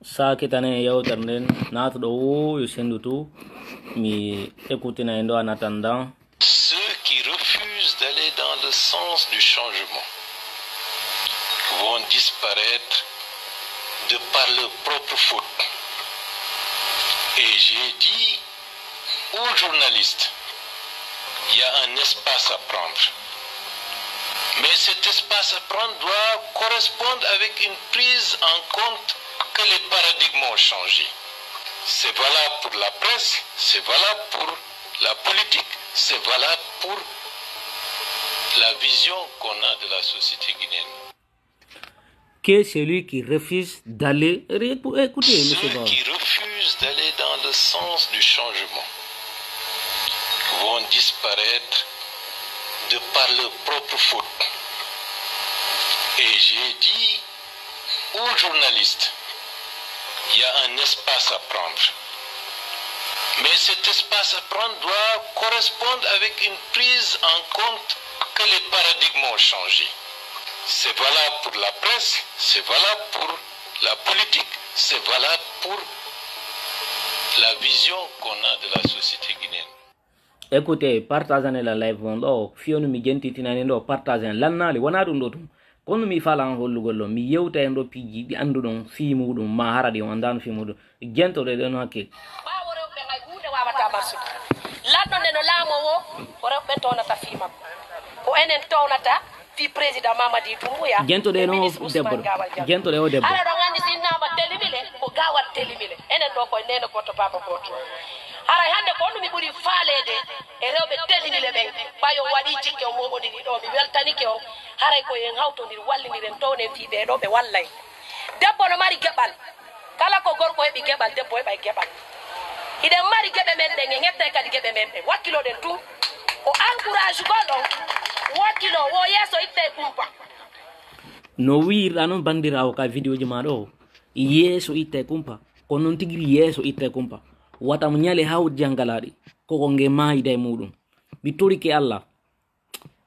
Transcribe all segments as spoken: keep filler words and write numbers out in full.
Saakitane e yewtere nden, naatuɗo woo yo senndu tu, mi ekkutina e ndo en attendant. Ceux qui refusent d'aller dans le sens du changement vont disparaître de par leur propre faute. Et j'ai dit aux journalistes, il y a un espace à prendre. Mais cet espace à prendre doit correspondre avec une prise en compte que les paradigmes ont changé. C'est valable pour la presse, c'est valable pour la politique, c'est valable pour la vision qu'on a de la société guinéenne. Que celui qui refuse d'aller, écoutez, monsieur Ceux qui refusent d'aller dans le sens du changement vont disparaître de par leur propre faute. Et j'ai dit aux journalistes, il y a un espace à prendre. Mais cet espace à prendre doit correspondre avec une prise en compte que les paradigmes ont changé. C'est valable pour la presse, c'est valable pour la politique, c'est valable pour la vision qu'on a de la société guinéenne. Écoutez, partagez la live mon ɗo, fiyonu mi jentitinani ɗo, partagez lannali, wona ɗum ɗo tum. Kono mi fala an hollugol ɗo, mi yewta en ɗo piiji ɗi annduɗon fii muɗum, ma hara ɗi on anndano fii muɗum. Jentoɗe ɗen hakke. Ɓaawo rewɓe hay huunde waawata marsude. Lanɗo nde no laamoo woo, ko rewɓe townata fii makko. Ko enen townata fii président Mamadi Doumbouya. Jentoɗe e no ministre Ousmane debbo ɗo. Gawal Diallo. Jentoɗe o debbo. Hara ɗon anndi si innama Telimile, ko Gawal Telimile. Enen ɗo koye neene gooto, baaba gooto. Haray hannde ko honɗum mi ɓuri faaleede e rewɓe Telimile ɓen? Ɓay on waɗii jikke, on mooɓondiri ɗo, mi weltanike on. Haray ko en hawtondir, wallindiren, townen fii ɓee ɗo ɓe wallay. Debbo no mari geɓal. Kala ko gorko heɓi geɓal, debbo heɓay geɓal. Hiɗen mari geɓe men ɗen, en hettay kadi geɓe men ɗen. Wakkiloɗen tun. Ko encourage gol ɗon. Wakkilo, wo yeeso itta e kumpa. No wiirɗa non, banndiraawo, ka vidéo ji ma ɗo, yeeso itta e kumpa. Ko non tigiri yeeso itta e kumpa. Wata mo ñale hawt jangalaaɗi. Koko nge maayida e muɗum. Mi torike Allah.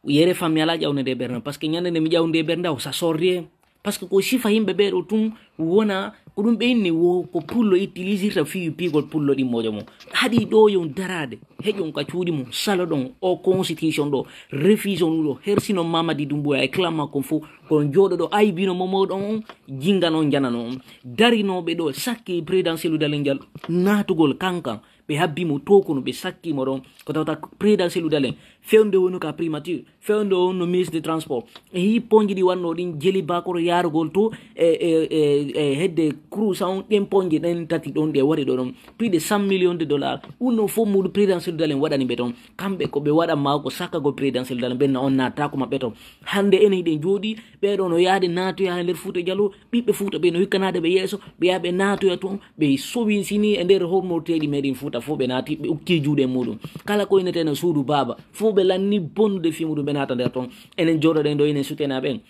Yere fam mi alaa ƴawnde e ɓernde, parce que ñande nde mi ƴawndi e ɓernde, o sa sorrie. Parce que ko sifa yimɓe ɓee ɗo tun wona, ko ɗum ɓe inni wo ko pullo utilisirta fii piigol pullo ɗimmojo mum. Haɗi ɗo yon daraade, heƴon ka cuuɗi mum, saloɗon o constitution ɗo, refuse on ɗo, hersinon Mamadi Doumbouya e clan makko fof, kono jooɗo ɗo aybino mo moɗon on, jinganon janano on. Darinooɓe ɗo sakki président Cellou Dalein Diallo naatugol kankan, ɓe habbi mo to kono ɓe sakki mo ɗon. Ko tawata président Cellou Dalein, fewnde wonu ka primature, fewnde wonu ministre de transport. E hii ponji ɗi wanno ɗin, jeli bakoro yarugol to e, e, e, e hedde Crous on, ɗen ponji ɗen tati ɗon ɗe waɗi ɗo ɗon. Plus de cent millions de dollars. Ɗum ɗon fof muɗum président Cellou Dalein waɗani ɓe ton. Kamɓe ko ɓe waɗa ma ko sakkagol président Cellou Dalein, ɓen na on naata ko maɓɓe ton. Hannde enen hiɗen jooɗi, ɓee ɗo no yaade naatoya e nder Fuuta Jaloo, ɓiɓɓe Fuuta ɓe no hikkanaade ɓe yeeso, ɓe yaha ɓe naatoya toon, ɓe sowinsini e nder hormorteeɗi meɗen Fuuta fof, ɓe naati, ɓe ukki juuɗe muɗum. Kala ko ineteno suudu baaba, fof ɓe lanni bonnude fii muɗum, ɓe naata nder toon. Enen jooɗoɗen ɗo, enen sutenaaɓe en.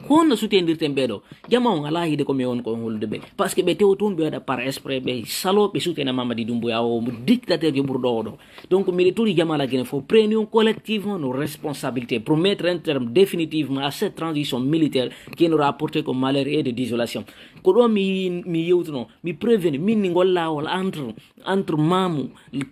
Ko honno sutendirten ɓee ɗo? Jama on alaa hiide ko mi on ko on hollude ɓe. Parce que ɓe tewo toon, ɓe waɗa par exprès, ɓe salo, ɓe sutena Mamadi Doumbouya, o dictateur jo ɓurɗo o ɗo. Donc, miɗo tori jama la Guinée fof, prenions collectivement nos responsabilités pour mettre un terme définitivement à cette transition militaire qui n'aura apporté que malheur et de désolation. Ko ɗo mi, mi yewtuno, mi prévenu, min ni ngol laawol entre, entre Mamou,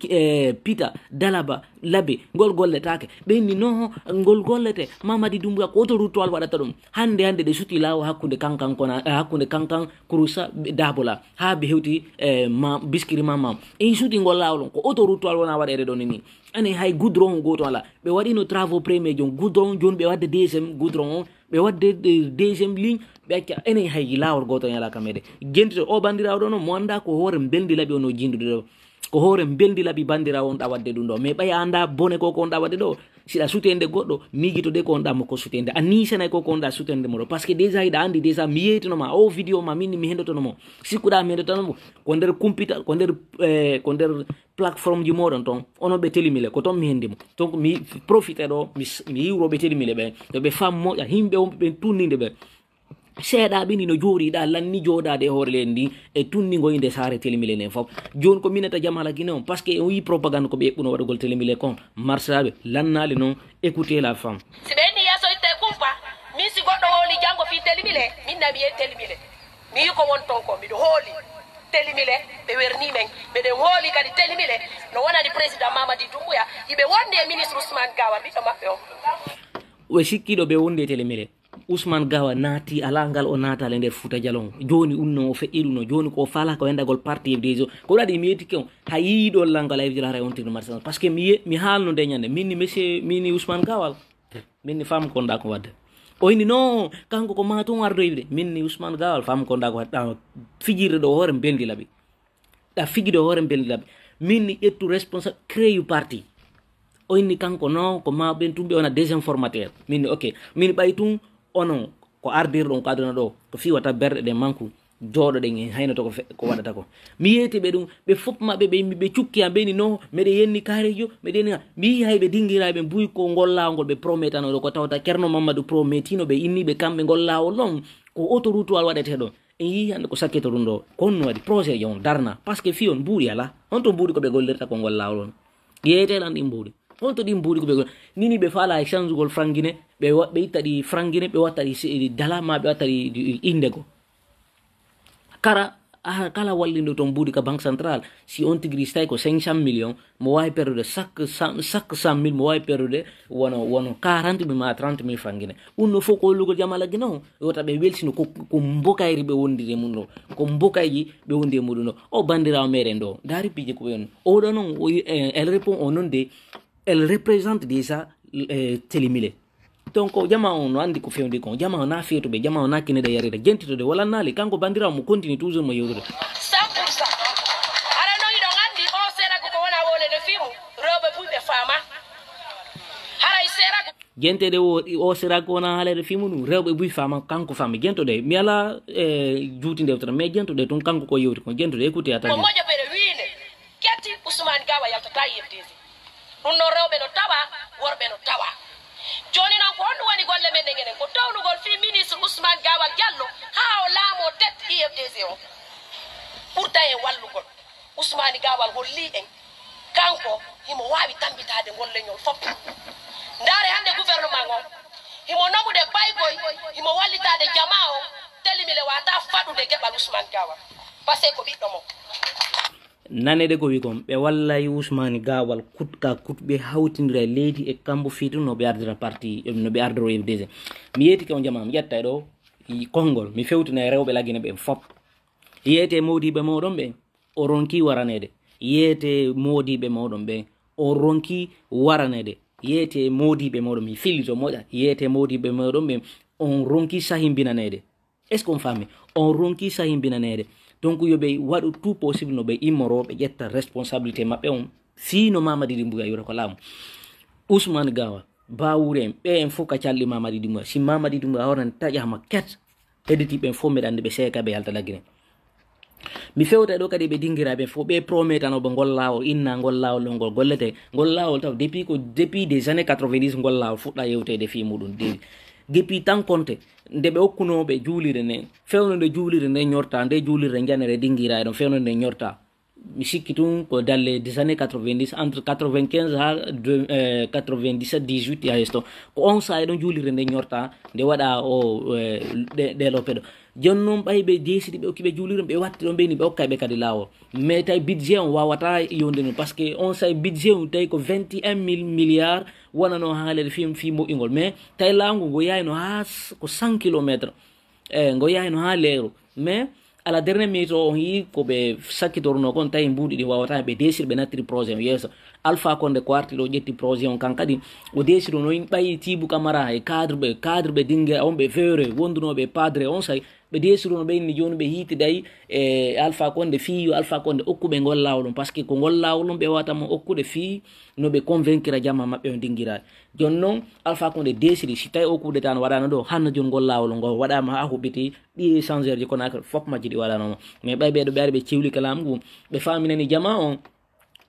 eh, Pita, Dalaba, Labe, ngol golletaake. Ɓe inni no, ngol gollete, Mamadi Doumbouya ko autoroute toile waɗata ɗum. Hannde, hannde ɗe suti laawo hakkunde Kankan kona, eh, hakkunde Kankan, Kurusa, Dabola. Haa ɓe hewti, eh, ma, Biskiri ma Mam. E suti ngol laawol on, ko autoroute toile wona waɗeede ɗon ni. Ene hay goudron gooto alaa. Ɓe waɗino travaux premier jon goudron, jooni ɓe wadde deuxième goudron on. Ɓe wadde, eh, deuxième ligne, ɓe acca enen hay laawol gooto en alaa ka meɗen. Jentito o banndiraawo ɗo noon, mo anndaa ko hoore mbelndi laɓi on o jinndude ɗo. Ko hoore mbelndi laɓi banndiraawo on ɗa wadde ɗum ɗo. Mais ɓay a anndaa bone ko ko on ɗa wadde ɗo. Si ɗa sutende goɗɗo, miijito de ko on ɗa mo ko sutende. A niisanay ko ko on ɗa sutende mo ɗo. Parce que déjà hiɗa anndi déjà mi yeytino ma o vidéo ma min mi hendotono mo. Sikkuɗa mi hendotono mo. Ko nder kumpita, ko nder, eh, ko nder plateforme ji moɗon ton, onon ɓe Telimile, ko ton mi hendi mo. Donc mi profite ɗo, mi s-, mi yiwro ɓe Telimile ɓe, yo ɓe fam moƴƴa, yimɓe wonɓe ɓen tunninde ɓe. Seeɗa ɓe ni no jooɗi ɗa lanni jooɗaade e hoore leydi ndi, e tunningo inde saare Telimile nden fof. Jooni ko minata Jamala Guinée on, parce que on yi propagande ko ɓe eɓɓuno waɗugol Telimile kon. Marsaɓe, lannali noon, écoutez la femme. Si ɓe inni yeeso itte e kumpa, min si goɗɗo wowli janngo fii Telimile, min na mi yehi Telimile. Mi yi ko won ton ko, miɗo hooli Telimile, ɓe werni men. Miɗen hooli kadi Telimile no wonani président Mamadi Doumbouya, hiɓe wondi e ministre Ousmane Gawal, ɓiɗɗo maɓɓe on. Ɓe sikkiiɗo ɓe wondi e Telimile. Ousmane Gawal naati, alaa ngal o naataali e nder Fuuta Jalon. Jooni ɗum no o feƴƴi ɗum no. Jooni ko o faalaa ko enɗagol parti F D S o. Ko ɗum waɗi mi yettike on. Hay yiiɗo lanngal a yewtira hara e on tirde marché. Parce que mi ye-, mi haalno nde ñande. Min ni monsieur, min ni Ousmane Gawal. Min ni faamu ko wonɗaa ko waɗde. O inni non, kanko ko maa tun ardoyde. Min ni Ousmane Gawal, faamu ko wonɗaa ko waɗde. Ɗa fijirde ɗo hoore mbendi laɓi. Ɗa fijirde hoore mbendi laɓi. Min ni ƴettu responsable, créer parti. O inni kanko non, ko maa ɓen tun ɓe wona désinformateur. Min ni ok. Min ɓay tun onon ko ardirɗon ko aduna ɗo. Ko fii wata berɗe ɗen manku. Jooɗoɗen en haynoto ko fe-, ko waɗata ko. Mi yeeti ɓe ɗum, ɓe fof maɓɓe ɓe yimɓe ɓe cukki am, ɓe ni non, meɗen yenni kaareejo, meɗen yenni, mi yii hay ɓe dingiraa ɓe mbuy ko ngol laawol ngol ɓe prometano ɗo, ko tawta Ceerno Mamadou prometino ɓe inni ɓe kamɓe ngol laawol ɗon, ko autoroute wal waɗetee ɗo. En yii hannde ko sakkito ɗum ɗo, ko honno waɗi projet on darna, parce que fii on mbuuɗi alaa, honto mbuuɗi ko ɓe gollirta ko ngol laawol on? Yeeyete lan ɗin mbuuɗi. Honto ɗin mbuuɗi ko ɓe gol-, nini ɓe faalaa e changugol frangine, ɓe wa-, ɓe itta ɗi frangine, ɓe watta ɗi se-, ɗi dala, ma ɓe watta ɗi, ɗi, ɗi indego. Kara, aha, kala wallindo ton mbuuɗi ka Banque Centrale, si on tigi tawi ko cinq cent millions, mo waawi perdude chaque cent, chaque cent mille, mo waawi perdude wono, wono quarante mille ma trente mille frangine. Ɗum no fof ko hollugol jama Lagine o, wota ɓe welsino ko, ko mbokayri ɓe wondiri e mum ɗo, ko mbokayji ɓe wondi e muɗum ɗo. O banndiraawo meɗen ɗo, ndaari piiji ko ɓe woni. Oɗo noon, o, eh, elle répond au nom de, elle représente déjà, eh, Télémilé. Donc, jama on no anndi ko fewndi kon. Jama on na feetuɓe, jama on na kineɗe yarira. Jentitude, wala naali. Kanko banndiraawo mo continue toujours mo yewtude. Cent pour cent. Hara noon hiɗon anndi o serago ko wona wolede fii mum, rewɓe buy ɓe faama. Haray serago. Jentede o, o serago wona haalede fii mum, rewɓe buy faama, kanko faami. Jentode, mi alaa, eh, juutinde yewtere, mais jentode tun kanko ko yewti kon. Jentode, écoutez, ko attendez. Moƴƴo pere wiinde, ketti Ousmane Gawa yaltata I F D C. Ɗum noon rewɓe no tawa, worɓe no tawa. Jooni noon ko honɗum woni golle men ɗen enen? Ko townugol fii ministre Ousmane Gawal Diallo haa o laamoo tête I F D C o. Ɓurta e wallugol. Ousmane Gawal hollii en, kanko himo waawi tammbitaade ngol leñol fof. Ndaare hannde gouvernement on, himo namude baykoy, himo wallitaade jamaa o, Télémilé waawataa faɗude geɓal Ousmane Gawal, parce que ko ɓiɗɗo mo. Nanede ko wi kon, ɓe wallay Ousmane Gawal kut ka kut, ɓe hawtindira e leydi e kambo fii tun no ɓe ardira parti, no ɓe ardoro F D C. Mi yeetike on jamaa, mi ƴetta e ɗo, i konngol, mi fewtina e rewɓe Lagine ɓen fof. Yeete moodiɓɓe mooɗon ɓen, o ronki waraneede. Yeete moodiɓɓe mooɗon ɓen, o ronki waraneede. Yeete moodiɓɓe mooɗon, mi fillito moƴƴa. Yeete moodiɓɓe mooɗon ɓen, on ronki sahimbinaneede. Est-ce qu'on faami? On ronki sahimbinaneede. Donc, yo ɓe waɗu tout possible no ɓe immoroo, ɓe ƴetta responsabilité maɓɓe on. Fii no Mamadi Doumbouya yura ko laamu. Ousmane Gawal, Bawure en, ɓe en fof ka calɗi Mamadi Doumbouya. Si Mamadi Doumbouya horan taƴama ket, hedditi ɓen fof mbeɗa anndi ɓe seeka ɓe yalta Lagine. Mi fewta ɗo kadi ɓe dinngiraaɓe fof, ɓe prometano ɓe ngol laawol, inna ngol laawol ɗo ngol gollete. Ngol laawol taw depuis ko, depuis des années quatre-vingt-dix ngol laawol fuɗɗa yewteede fii muɗum. De-, depuis tan konte, nde ɓe okkunoo ɓe juulire nden, fewndo nde juulire nden ñorta, nde juulire njanere dinngiraaɗe ɗon, fewndo nde ñorta. Mi sikki tun ko dans les années quatre-vingt-dix, entre quatre-vingt-quinze haa de, eh, quatre-vingt-dix-sept, dix-huit yaa yeeso. Ko on saa'i ɗon juulirde nde ñorta, nde waɗa o, eh, ɗe, ɗe lope ɗo. Jooni noon ɓay ɓe deesidi ɓe okki ɓe juulirde, ɓe watti ɗon ɓe ni ɓe okkay ɓe kadi laawol. Mais tawi budget on waawataa yonde noon, parce que on saa'i budget on tawi ko vingt et un mille milliards wonanoo haalede fii, fii moƴƴingol. Mais tawi laawol ngol ngo yaayno haa s-, ko cent kilomètres. Eh, ngo yaayno haa leeru. Mais à la dernière minute o, on yii ko ɓe sakkitornoo kon, tawi mbuuɗi ɗi waawataa, ɓe deesiri, ɓe nattiri projet on yeeso. Alpha Condé ko arti ɗo ƴetti projet on kan kadi, o deesiri no ɓay Tiibu Kamara e cadre ɓe, cadre ɓe Dinguer on ɓe feere wondunooɓe e padre on say, ɓe deesiri no ɓe inni jooni ɓe hiitiday e Alpha Condé fii yo Alpha Condé okku ɓe ngol laawol on, parce que ko ngol laawol on ɓe waawata mo okkude fii no ɓe convaincre jama maɓɓe on dinngiraade. Jooni noon, Alpha Condé deesiri, si tawi o coup d'État no waɗaano ɗo, hanno jooni ngol laawol ngol waɗaama haa huɓɓiti, ɗi échangeur ji Conakry fof majji ɗi waɗaanooma. Mais ɓay ɓeeɗo ɓe ari ɓe cewli ka laamu ngu, ɓe faaminani jama on,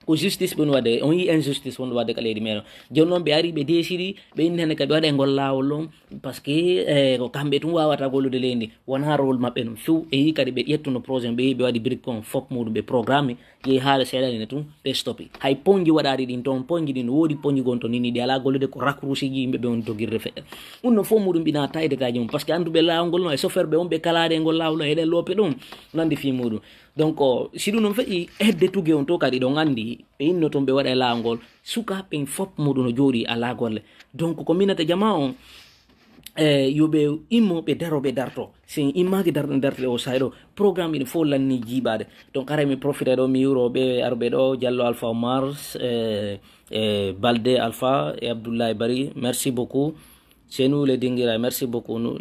Ko justice ɓe woni waɗde, on yii injustice wonɗo waɗde ka leydi meɗen. Jooni noon ɓe ari, ɓe deesiri, ɓe inni hannde kadi waɗa e ngol laawol ɗon, parce que eh, ko kamɓe tun wawata gollude leydi ndi. Wona rôle maɓɓe ɗum few. Ɓe yii kadi ɓe ƴettuno projet, ɓe yii ɓe waɗi brique on fof muɗum, ɓe programme, yehi haala seeɗa ne tun ɓe stoppi. Hay ponji waɗaɗi ɗin toon, ponji ɗin, woodi ponji gon to nini ɗi ala gollude, ko raccourci ji yimɓe ɓe woni dogirde feƴƴa. Ɗum no fof muɗum ɓina taydetaji mum, parce que annduɓe laawol ngol no e chauffeur ɓe on ɓe kalaade e ngol laawol no eɗen loope ɗum, nandi fii muɗum. Donc si ɗum noon feƴƴi, hedde tuge on to kadi ɗon anndi ɓe inno toon ɓe waɗa e laawol ngol, sukaaɓe ɓen fof muɗum no jooɗi ala golle. Donc ko minata jama on, e yo ɓe immo, ɓe daro, ɓe darto. Si en immaaki darde dartde o sahay ɗo, programme ine fof lanni jiiɓaade. Donc haray mi profite ɗo mi yuro ɓe arɓe ɗo, Diallo Alpha Omar, e, e Balde Alpha, e Abdoulaye Bari, merci beaucoup. C'est nous les Dinguiraye, merci beaucoup. Nous,